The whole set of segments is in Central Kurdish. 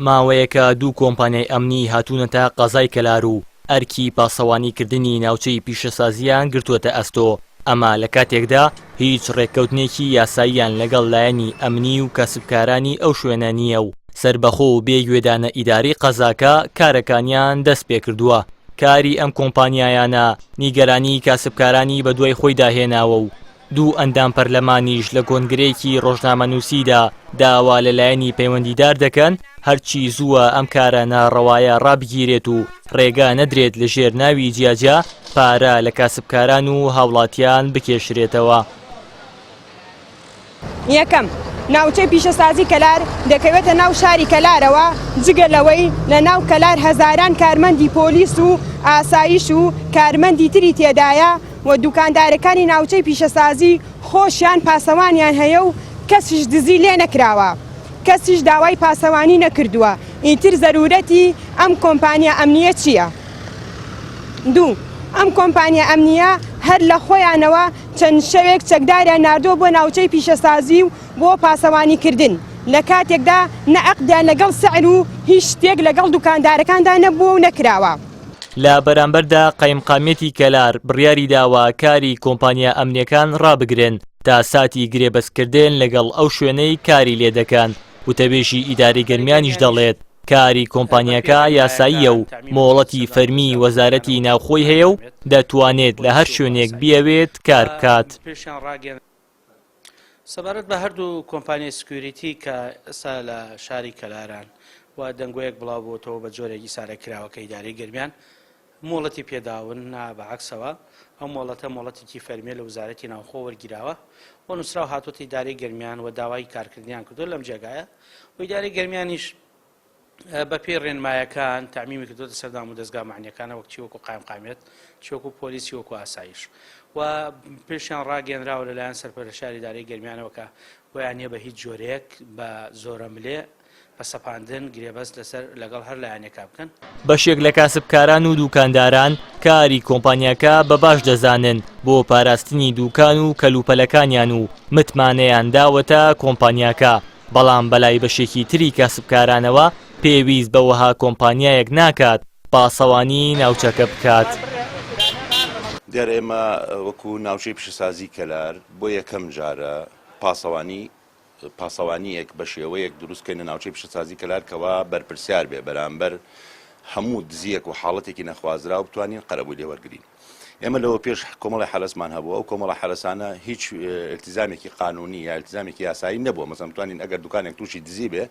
ماوەیەکە دوو کۆمپانیای ئەمنی هاتوونەتە قەزای کەلار و ئەرکی پاسەوانیکردنی ناوچەی پیشەسازییان گرتووەتە ئەستۆ، ئەمە لە کاتێکدا هیچ ڕێککەوتنێکی یاساییان لەگەڵ لایەنی ئەمنی و کاسبکارانی ئەو شوێنە نییە و سەربەخۆ و بێ گوێدانە ئیدارەی قەزاکە کارەکانیان دەستپێکردووە. کاری ئەم کۆمپانیایانە نیگەرانی کاسبکارانی بەدوای خۆیدا هێناوە و دوو ئەندام پەرلەمانیش لە کۆنگرەیەکی ڕۆژنامەنووسیدا داوا لە لایەنی پەیوەندیدار دەکەن هەرچی زووە ئەم کارە ناڕەوایە ڕابگیرێت و ڕێگا نەدرێت لە ژێر ناوی جیاجیا پارە لە کاسبکاران و هاوڵاتیان بکێشرێتەوە. یەکەم، ناوچەی پیشەسازی کەلار دەکەوێتە ناو شاری کەلارەوە، جگە لەوەی لە ناو کەلار هەزاران کارمەندی پۆلیس و ئاسایش و کارمەندی تری تێدایە و دوکاندارەکانی ناوچەی پیشەسازی خۆشیان پاسەوانیان هەیە و کەسیش دزی لێ نەکراوە کەسیش داوای پاسەوانی نەکردووە ئیتر زەرورەتی ئەم کۆمپانیا ئەمنیە چیە؟ دوو، ئەم کۆمپانیا ئەمنیە هەر لە خۆیانەوە چەند شەوێک چەکداریان ناردووە بۆ ناوچەی پیشەسازی و بۆ پاسەوانی کردن لە کاتێکدا نە عەقدیان لەگەڵ سعر و هیچ شتێک لەگەڵ دوکاندارەکاندا نەبووە و نەکراوە. لە بەرامبەردا قایمقامیەتی کەلار بڕیاریداوە کاری کۆمپانیا ئەمنیەکان ڕابگرن تا ساتی گرێبەستکردن لەگەڵ ئەو شوێنەی کاری لێدەکەن، وتەبێژی ئیدارەی گەرمیانیش دەڵێت، کاری کۆمپانیاکە یاساییە و مۆڵەتی فەرمی وەزارەتی ناوخۆی هەیە و دەتوانێت لە هەر شوێنێک بیەوێت کار بکات. سەبارەت بە هەردوو کۆمپانیای security کە ئێستا لە شاری کەلاران و دەنگۆیەک بڵاو بۆتەوە بە جۆرێک ئیسارە کراوە کە ئیدارەی گەرمیان مۆڵەتی پێداون نا بە عەکسەوە ئەو مۆڵەتە مۆڵەتێکی فەرمیە لە وزارەتی ناوخۆ وەرگیراوە و نووسراو هاتۆتە ئیدارەی گەرمیان و داوای کارکردنیان کردو لەم جێگایە و ئیدارەی گەرمیانیش بە پێی ڕێنمایەکان تەعمیمی کردوتە سەر دام و دەزگا مەعنیەکانە وەک چی وەکو قایمقامیەت چی وەکو پۆلیس چی وەکو ئاسایش و پێشیان ڕاگەنراوە لەلایەن سەرپەرشتیاری ئیدارەی گەرمیانەوە کە بۆیان نییە بە هیچ جۆرێک بە زۆرەملێ بە سەپاندن گرێبەست لەسەر لەگەڵ هەر لایەنێکا بکەن. بەشێک لە کاسبکاران و دوکانداران کاری کۆمپانیاکە بە باش دەزانن بۆ پاراستنی دوکان و کەلوپەلەکانیان و متمانەیان داوەتە کۆمپانیاکە، بەڵام بەلای بەشێکی تری کاسبکارانەوە پێویست بە وەها کۆمپانیایەک ناکات پاسەوانی ناوچەکە بکات. دیارە ئێمە وەکو ناوچەی پیشەسازی کەلار بۆ یەکەم جارە پاسەوانی پاسەوانییەک بە شێوەیەک دروست بکەین لە ناوچەی پیشەسازی کەلار کەوا بەرپرسیار بێ بەرامبەر هەموو دزییەک و حاڵەتێکی نەخوازراو بتوانین قەرەبووی لێ وەرگرین. ئێمە لەوە پێش کۆمەڵی حەرەسمان هەبوو ئەو کۆمەڵە حەرەسانە هیچ التزامێکی قانونی یا التزامێکی یاسایی نەبووە مەسەن بتوانین ئەگەر دوکانێک تووشی دزی بێ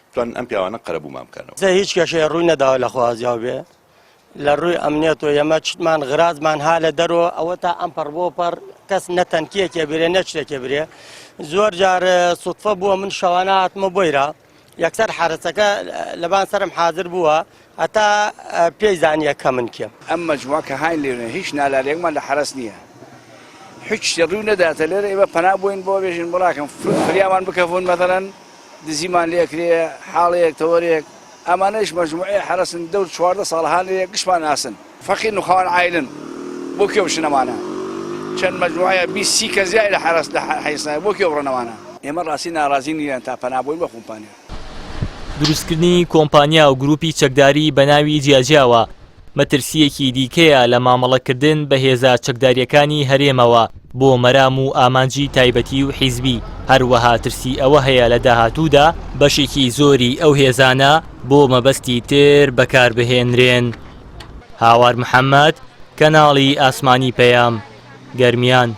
بتوانن ئەم پیاوانە قەرەبوومان بکەنەوە. هیچ کێشەیە ڕووی نەداوە لە خوازیاو بێ لە ڕووی ئەمنیەت و ئێمە چتمان غرازمان ها لە دەرەوە ئەوە تا ئەم پەڕ بۆ پەڕ کەس نە تەنکیەکێ برێ نە شتێکێ برێ زۆر جار سوتفە بووە من شەوانە هاتمە بۆیرا یەکسەر حرەسەکە لەبان سەرم حاضر بووە هەتا پێی زانیە کە من کێم. ئەم مەجموعە کە هاین لێرە هیچ نالارێکمان لە حەرەس نییە هیچ شتێ ڕوو نەداتە لێرە ئێمە پەنا بۆین بۆ بێژین بڵاکەم فریامان بکەون مەثەلەن دزیمان لێ ئەکرێ حاڵێک تەوەرێک ئەمانەیش مەجموعەی حەرەسن دەور 14 ساڵ هان لێ گشتمان ناسن فەقیرن و خاوەن عایلن بۆ کوێ بچن ئەمانە چەند مەجموعەیە 20 سی کەس زیای لە حەرەس لە حەیسنایە بۆ کوێ بڕۆن ئەمانە ئێمە ڕاستی ناڕازی نین تا پەنا بۆین بە کۆمپانیا. دروستکردنی کۆمپانیا و گروپی چەکداری بە ناوی جیاجیاوە مەترسییەکی دیکەیە لە مامەڵەکردن بە هێزە چەکدارییەکانی هەرێمەوە بۆ مەرام و ئامانجی تایبەتی و حیزبی، هەروەها ترسی ئەوە هەیە لە داهاتوودا بەشێکی زۆری ئەو هێزانە بۆ مەبەستی تر بەکاربهێنرێن. هاوار محەمەد، کەناڵی ئاسمانی پەیام، گەرمیان.